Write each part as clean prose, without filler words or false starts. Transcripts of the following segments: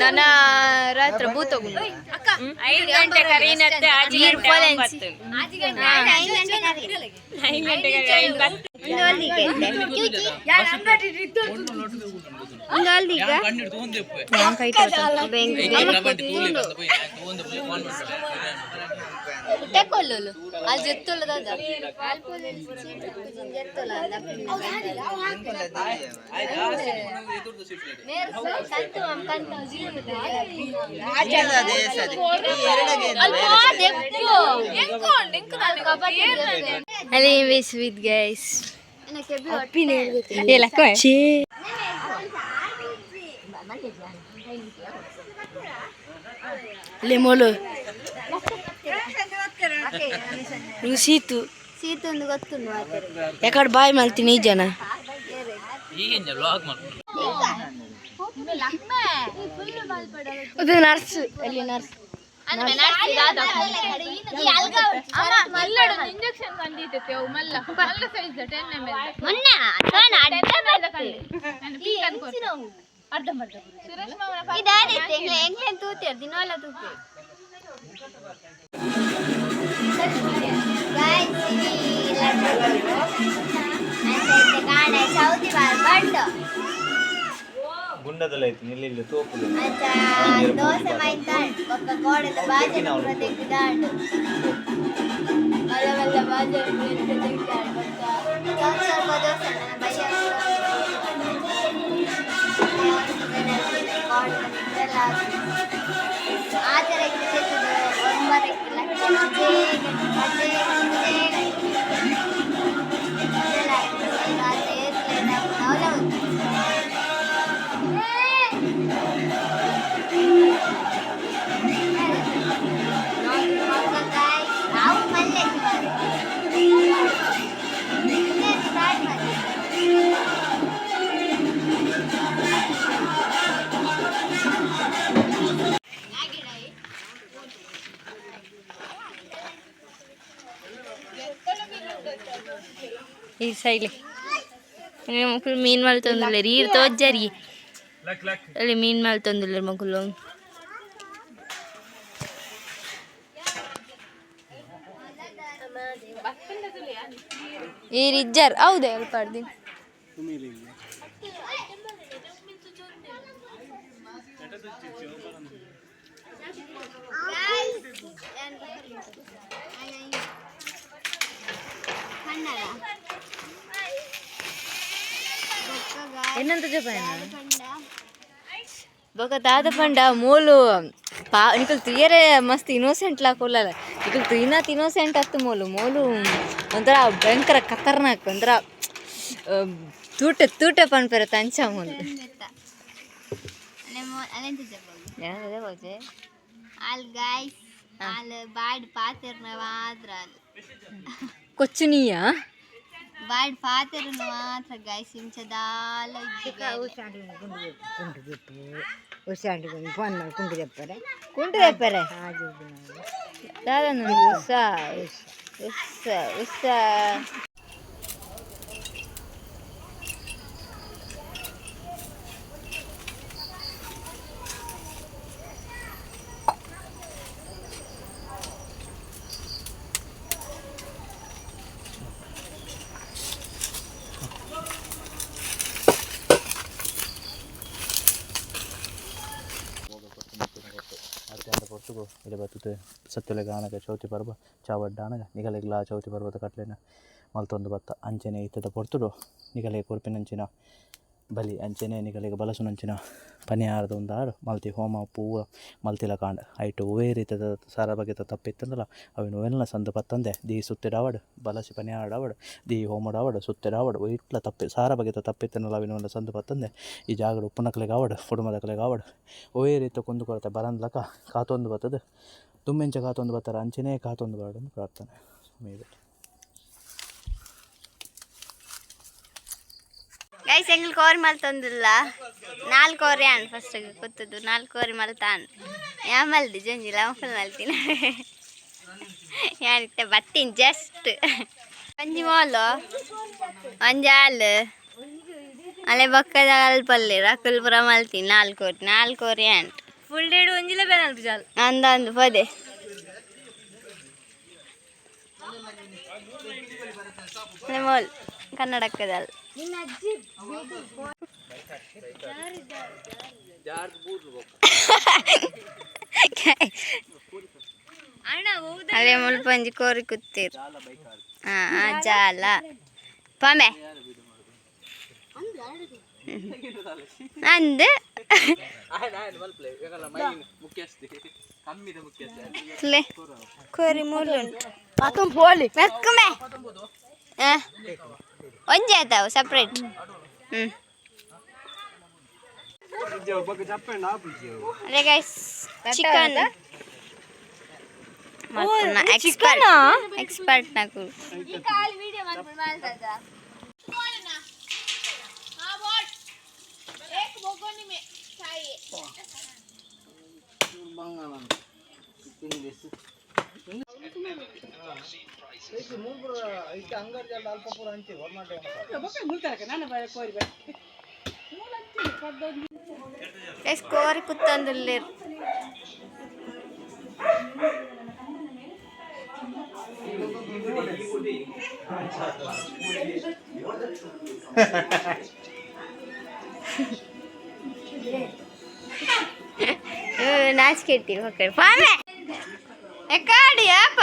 ನನ್ನ ರಾತ್ರಿ ಭೂತಗುಂಡು. 5 ಗಂಟೆ ಕರೀನತ್ತೆ, ಆಜಿ ಗಂಟೆ ಒಂಬತ್ತು. 5 ಗಂಟೆಗೆ ಐದು ಬತ್ತು. ತೆಕ್ಕೊಳ್ಳಲು ಅಲ್ಲಿ ಜೆತ್ತುಳ್ಳದಾದ ಅಲ್ಲಿ ವಿತ್ ಗೈಸ್. ಲೆಮೋಲು ಸೀತು. ಸೀತು ಒಂದು ಗೊತ್ತುಂಡು ಮಾತಾಡ. ಯಾಕಡೆ ಬಾಯ್ ಮಲ್ತೀನಿ ಈ ಜನ. ಅದು ನರ್ಸ್ ಅಲ್ಲಿ ನರ್ಸ್. ಇಂಜೆಕ್ಷನ್ ಕಂಡಿದ್ದಕ್ಕೆ ಅವು ಮಲ್ಲ ಮಲ್ಲ ಸೈಜ್ 10 ml. ಮೊನ್ನೆ ಅರ್ಧ ಸುರೇಶ್ ಮಾಮನ. ಇದಾದಿತ್ತು ಎಂಗ್ಲೇನ್ ತೂತಿಯರ್ ದಿನೋಲ ತೂಪಿ. ಚೌತಿ ಬಾರ್ ಬಂಡು. ಗುಂಡದಲ್ಲ ಐತಿ ನಿಲ್ಲಿ ತೋಪುಲು. ಅಂಚ ದೋಸೆ ಮೈತಾಂಡ್ ಬೊಕ್ಕ ಗೋಡೆದ ಬಾಜನ ಪೂರ ತೆಗ್ದಾಂಡು, ಮಲ್ಲ ಮಲ್ಲ ಬಾಜನ ಪೂರ ತೆಗ್ದಾಂಡು. ಬೊಕ್ಕ ಸ್ವಲ್ಪ ಸ್ವಲ್ಪ ದೋಸೆ ನನ್ನ ಬಯ್ಯ ಆಚರಣೆ ಸೇತುದು ಒಂಬತ್ತಕ್ಕೆ ಲಕ್ಷ ಗಂಟೆ ಗಂಟೆ ಗಂಟೆ. ನಾವು ಮಲ್ಲೆ ಸ್ಟಾರ್ಟ್ ಮಾಡಿ. ಈ ಸೈಡ್ ಮಕ್ಕಳು ಮೀನ್ ಮಲ್ತೊಂದುಲ್ಲೆರ್. ಈರ್ ತೋಜ್ಜರಿ, ಅಲ್ಲಿ ಮೀನ್ ಮಲ್ತೊಂದುಲ್ಲೆರ್ ಮಕ್ಕಳು. ಈರ್ ಇಜ್ಜಾರ್ ಹೌದೇ ಅಲ್ಪಾಡ್ದಿ. ಕನ್ನಡ. ಎನ್ನಂತ ಜಪಾನ? ಪಂಡ. ಬೊಕ ದಾದ ಪಂಡ ಮೋಲು ಪಾ ನಿಕಲ್ ತುಯರೆ ಮಸ್ತ್ ಇನ್ನೋಸೆಂಟ್ ಲಾ ಕುಲ್ಲಲ್ಲ. ನಿಕಲ್ ತುಯಿನಾತ್ ಇನ್ನೋಸೆಂಟ್ ಅತ್ತು ಮೋಲು. ಮೋಲು ಒಂಥರ ಭಯಂಕರ ಖತರ್ನಾಕ್, ಒಂಥರ ತೂಟೆ ತೂಟೆ ಪನ್ಪೆರೆ ತಂಚ ಮೋಲು. ಅಲೆಂತ ಜಪಾಗ. ಯಾವ್ದು ಬಾಜೆ? ಆಲ್ ಗಾಯ್ಸ್, ಆಲ್ ಬಾಡ್ ಪಾತೆರ್ನ ಮಾತ್ರ ಆಲ್. ಕೊಚ್ಚುನಿಯಾ. ಬಾಡ್ ಪಾತೆರ್ನ ಮಾತ್ರ ಗಾಯ್ಸ್, ಇಂಚದಾಲ. ಕುಂಟು ದೆಪ್ಪರೆ ದಾದ ಉಸ್ಸಾ ಉಸ್ಸಾ ಉಸ್ಸಾ. ಅತ್ಯಂತ ಪೊರ್ತುಗು ಇಡೆ ಬತ್ತುತ್ತೆ ಸತ್ತುಲೆ ಗಾನಗ ಚೌತಿ ಪರ್ಬ ಚಾವಡ್ಡಾನಗ ನಿಗಲೆಗ್ಲಾ ಚೌತಿ ಪರ್ವತ ಕಟ್ಲೆನ ಮಲ್ತೊಂದು ಬತ್ತ. ಅಂಚೆನೆ ಇತ್ತದ ಪೊರ್ತುಡು ನಿಗಲೆ ಕೊರ್ಪಿನಂಚಿನ ಬಲಿ, ಅಂಚೆನೆ ನಿಗಲೆಗ್ ಬಲಸುನಂಚಿನ ಪನಿಯಾರದ ಒಂದು ಮಲ್ತಿ ಹೋಮ ಪೂವ ಮಲ್ತಿಲ ಕಾಂಡ್. ಐಟ್ ಒವ್ವೇ ರೀತಿದ ಸಾರ ಬಗೆತ ತಪ್ಪಿತ್ತಂದಲ ಅವಿನ ಒವೆಲ್ಲ ಸಂದು ಪತ್ತಂದೆ ದಿ ಸುತ್ತಿಡಾವಡ್, ಬಲಸಿ ಪನಿಯಾರಡಾವಡ್, ದಿ ಹೋಮಡಾವಡ್, ಸುತ್ತಿಡಾವಡ್, ಒಯ್ಟ್ಲ ತಪ್ಪಿ ಸಾರ ಬಗೆತ ತಪ್ಪಿತ್ತಂದಲ ಅವಿನ ಸಂದು ಪತ್ತಂದೆ ಈ ಜಾಗಡ್ ಉಪ್ಪುನಕ್ಲೆಗಾವಡ್, ಕುಟುಂಬದಕ್ಲೆಗಾವಡ್ ಒವ್ವೇ ರೀತಿ ಕುಂದು ಕೊರತೆ ಬರಂದ್ಲಕ ಕಾತೊಂದು ಬತ್ತದ. ದುಮ್ಮೆಂಚ ಕಾತೊಂದು ಬತ್ತಾರೆ ಅಂಚೆನೇ ಕಾತೊಂದು ಬರಡನ್ನು ಪ್ರಾರ್ಥನೆ ಮೇವೆ. ಗೈಸ್, ಎಂಗ್ಲು ಕೋರಿ ಮಲ್ತೊಂದಿಲ್ಲ. ನಾಲ್ಕು ಕೋರಿ ಆನ್ ಫಸ್ಟ್ ಗೊತ್ತದ್ದು. ನಾಲ್ಕು ಕೋರಿ ಮಲ್ತಾನ್. ಯಾ ಮಲ್ದಿ ಜೊಂಜಿಲ್ಲ ಫುಲ್ ಮಲ್ತಿನ. ಯಾನಿತ್ತೆ ಬತ್ತೀನಿ ಜಸ್ಟ್. ಒಂಜಿ ಮೋಲು, ಒಂಜಿ ಆಲ್. ಅಲೆ ಬೊಕ್ಕದ ಅಲ್ಪಲ್ಲೆ ರಕುಲ್ ಪುರ ಮಲ್ತಿ ನಾಲ್ಕೋರಿ ನಾಲ್ಕೋರಿ ಅಂಟ್. ಫುಲ್ ಡೇಡ್ ಒಂಜಿಲ ಬೇನಲ್ ಜಾಲ್. ಅಂದಂದು ಪದೆ ಮೋಲ್ ಕನ್ನಡಕ್ಕದಲ್. ಅಲ್ಲೇ ಮುಲ್ಪಂಜಿ ಕೋರಿ ಕುತ್ತೀರ್. ಹಾ ಜಾಲ ಪಮೆ ಅಂದ್ ಲೇ ಕೋರಿ ಮೂಲುಂಟು. ಪೋಲಿ. ಮೆಕ್ಕುಮೆ ಒಂಜಿ ಆತಾವು ಸಪ್ರೇಟ್. ಹ್ಞೂ ಅದೇ ಗೈಸ್, ಚಿಕನ್ ಎಕ್ಸ್ಪರ್ಟ್ ಎಕ್ಸ್ಪರ್ಟ್ ನಾಕು. ಗೈಸ್, ಕೋರಿ ಕುತ್ತಂದುಲ್ಲೇರು. ನಾಚಿಕೆ ಇಟ್ಟಿವಿ ಮಕ್ಕಳು. ಪಾಮೆ ಎಕ್ಕಾಡಿ ಯಾಪ.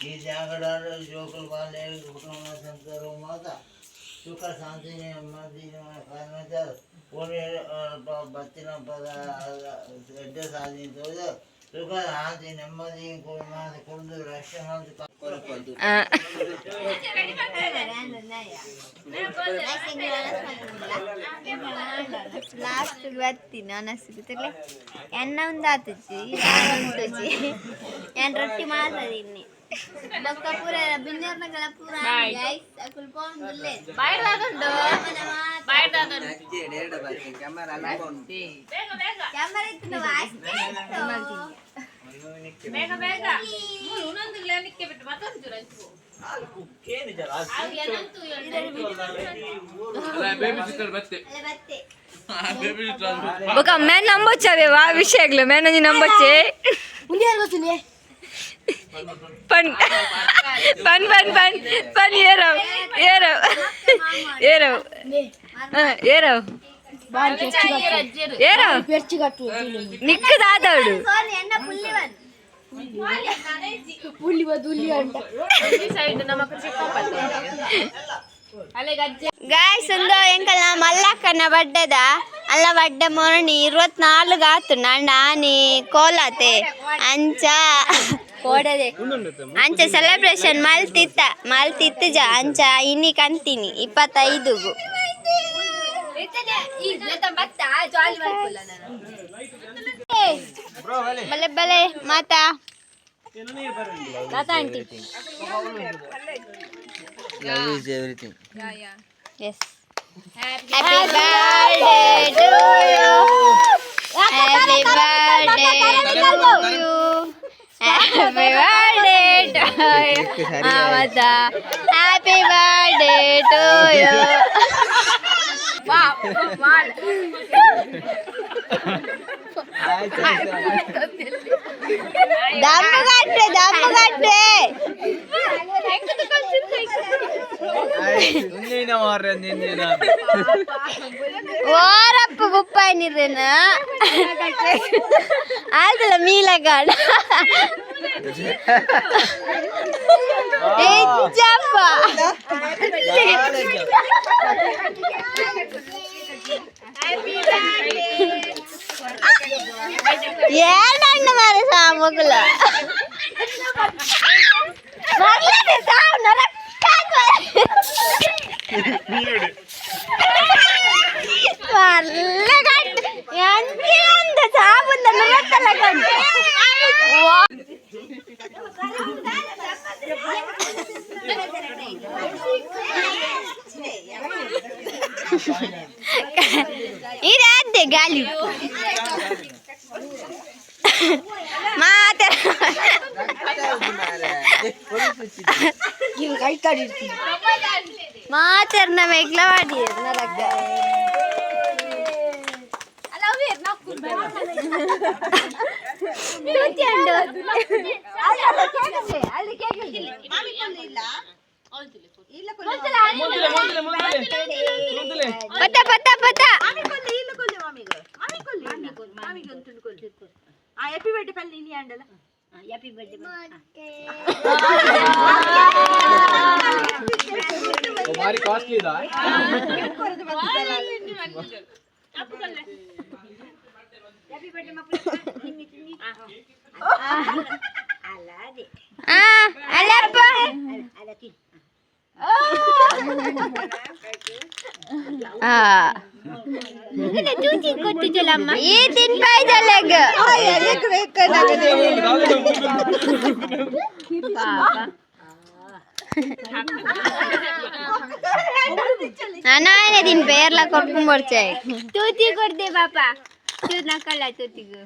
ಈ ಜಾಗಡ ಜೋಕುಲು ಬಾಲ್ಯ ಕುಟುಂಬ ಸಂಸಾರ ಮಾತ ಸುಖ ಶಾಂತಿ ನೆಮ್ಮದಿ ಬತ್ತಿನ ಪದ ಎಡ್ಡೆ ಸಾಧಿಸೋದು ಸುಖ ಶಾಂತಿ ನೆಮ್ಮದಿ ಕುಡಿದು ರಕ್ಷಣೆ. ಲಾಸ್ಟ್ ಬರ್ತೀನಿ ಅನಸ್ತು ಎನ್ನ ಒಂದು ಆತುಜಿ ಉಂಟುಜಿ. ನಾನು ರೊಟ್ಟಿ ಮಾಡ್ತದೀನಿ. ಬೊಕ್ಕ ಪೂರ ಬಿನ್ನರ್ನಗಳ ಪೂರ ಗೈಸ್ ಅಕುಲ್ ಪೋಂದುಲ್ಲೆ. ಕ್ಯಾಮರಾ ಇತ್ತು ಅಷ್ಟೇ ಇತ್ತು. ಬೇಗ ಬೇಗ ಮೂರು ಒಂದೊಂದು ನಿಕ್ಕೆ ಬಿಟ್ಟು ಮತ್ತೊಂದು ಚೂರು ಹಂಚು. ಅಲ್ಲ ಬತ್ತೆ. ಬೊಕ ಮ್ಯಾನ್ ನಂಬೊಚ್ಚವೆ ವಾ ವಿಷಯಗ್ಲು ಮ್ಯಾನ್ ಒಂಜಿ ನಂಬೊಚ್ಚೆ. ಪನ್ ಪನ್ ಪನ್ ಪನ್ ಪನ್ ಏರವ್ ಏರವ್ ಏರವ್ ಏರವ್ ಏರವ್ ನಿಕ್ಕ ದಾದಾಡು. ಸೋನಿ ಎನ್ನ ಪುಲ್ಲಿ ಬಂದು. ಸೈಡ್ ನಮಕ್ ಚಿಕ್ಕಪ್ಪ ಅಲೆ ಗಜ್ಜೆ. ಗಾಯ್ಸ್, ಒಂದು ಎಂಕಲ್ನ ಮಲ್ಲಕ್ಕನ ಬಡ್ಡೆದ ಅಲ್ಲ ಬಡ್ಡೆ ಮೊರಣಿ 24 ಆತು. ನಾನಿ ಕೋಲಾತೆ ಅಂಚ ಕೋಡದೆ ಅಂಚ ಸೆಲೆಬ್ರೇಷನ್ ಮಲ್ತಿತ್ತ ಮಲ್ತಿತ್ತು ಜ ಅಂಚ ಇನ್ನಿ ಕಂತೀನಿ 25ಗು. ಬಲೆ ಬಲೆ ಮಾತಾ ತಾತ aunty. Love is everything. Yes. Happy birthday to you. Happy birthday to you. Happy birthday to you. Mamata. Happy birthday to you. ದಮ್ಮು ಕಟ್ಟೆ ದಮ್ಮು ಕಟ್ಟೆ. ಓರಪ್ಪ ಬುಪ್ಪಾಯಿನಿರೇನ ಆಯ್ತಲ್ಲ ಮೀಲಗಾಡ ಇಜ್ಜಪ್ಪ. ಏಳಣ್ಣ ಮಾರೆ ಸಾಮಗುಲ ಸಾವು ಮಲ್ಲ ಕಟ್ ಎಂಚಿನಂದ ಸಾಬುಂದ ನುರತ್ತಲ್ಲ ಕಟ್. ಮಾತೆ. ಮಾತೆರ್ನ ಮೇಕ್ಲ ಮಾಡಿ ನರಕ. ಪತ್ತ ಪತ್ತ ಪತ್ತ. ಭಾರಿ ಕಾಸ್ಟ್ಲಿ ಇದಾ. ಆ ಅಲ್ಲಪ್ಪ. ಆ ಈ ತಿನ್ಪಾಯ್ತಲ್ಲ. ನಾನೇ ತಿನ್ಪೆ ಏರ್ಲ ಕೊರ್ಕೊಂಬರ್ಚೆ. ತೂತಿ ಕೊಡ್ದೆ ಪಾಪ ಚೂರ್ ನಕ್ಕಲ್ಲ ತೂತಿಗು.